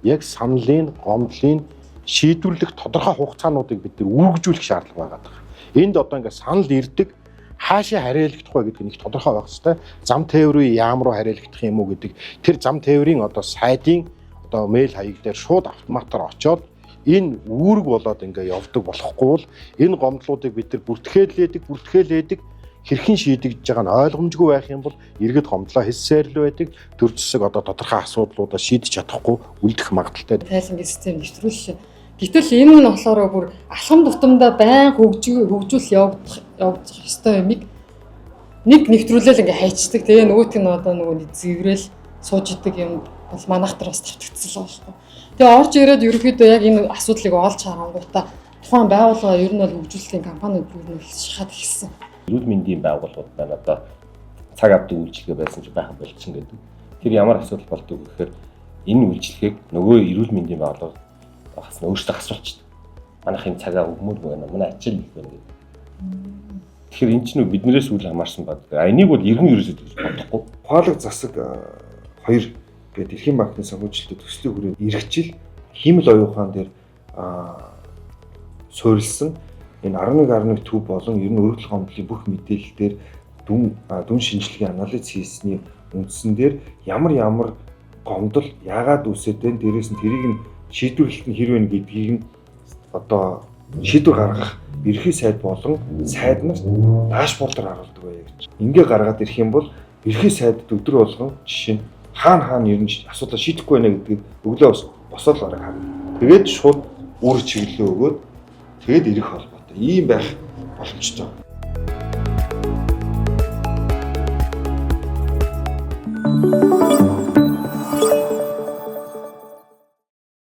Яг саналын, гомдлын шийдвэрлэх тодорхой хугацаануудыг бид нар үргэлжлүүлэх шаардлага байгаа даа. Энд одоо ингээд санал ирдэг, хаашаа хариалагдах вэ гэдэг нь их тодорхой байх хэвээр. Зам тээврийн яам руу хариалагдах юм уу гэдэг тэр зам тээврийн одоо сайдын одоо мэйл хаяг дээр шууд автоматар очоод энэ үүрэг болоод ингээ явдаг болохгүй бол энэ гомдлуудыг бид нар бүртгээлээдэг хэрхэн шийдэгдэж байгаа нь ойлгомжгүй байх юм бол иргэд гомдлоо хэлсээр л байдаг. Төр зэсэг одоо тодорхой асуудлуудаа шийдэж чадахгүй үлдэх магадлалтай. Тайлангийн систем нэвтрүүлсэн. Гэтэл энэ нь болохоор бүр алхам тутамдаа байн хөгжүүл явагдах ёстой юмыг нэг нэвтрүүлэл ингээ хайчдаг. Тэгээ нөгөөх нь одоо нөгөө зэврэл сууж идэг юм бол манайх нар бас тавтагдсан л байгаа байхгүй. Тэгээ орж ирээд ерөнхийдөө яг энэ асуудлыг олж харангуйтаа тухайн байгууллага ер нь бол хөгжүүлэлтийн компаниуд ер нь шахаад эхэлсэн. Эрүүл мэндийн байгууллагууд маань одоо цаг авдаг үйлчилгээ байсан ч байх болчихсон гэдэг. Тэр ямар асуудал болдог вэ гэхээр энэ үйлчилгээг нөгөө эрүүл мэндийн байгууллага бас өөрсдөө асуулчихдаг. Манайх энэ цагаа өгмөр байна. Манай ачаал их байна гэдэг. Тэгэхээр энэ чинь биднээс үл хамаарсан баг. А энийг бол иргэн ерөөсөө тэгж бодохгүй. Ухаалаг засаг 2 гэдэг Дэлхийн банкны санхүүжилтийн төслийн хүрээнд эргэжил хиймэл оюун ухаан дээр суурилсан энэ 11.1 төв болон ер нь өргөдөл гомдлын бүх мэдээлэл дээр дүн шинжилгээ анализ хийсний үндсэн дээр ямар гомдол яагаад үүсээд байна, дээрээс нь тэрийг нь шийдвэрлэлт нь хэр вэ гэдгийг нь одоо шийдвэр гаргах ерхий сайд болон сайд нарт дашбордоор харуулдаг байя гэж. Ингээ гаргаад ирэх юм бол ерхий сайдд өдөр болгон жишээ нь хаана ер нь асуудлаа шийдэхгүй байна гэдгийг өглөө босоод бараг харна. Тэгээд шууд үр чиглэлөө өгөөд тэгээд ирэх холбоотой. Ийм байх боломжтой.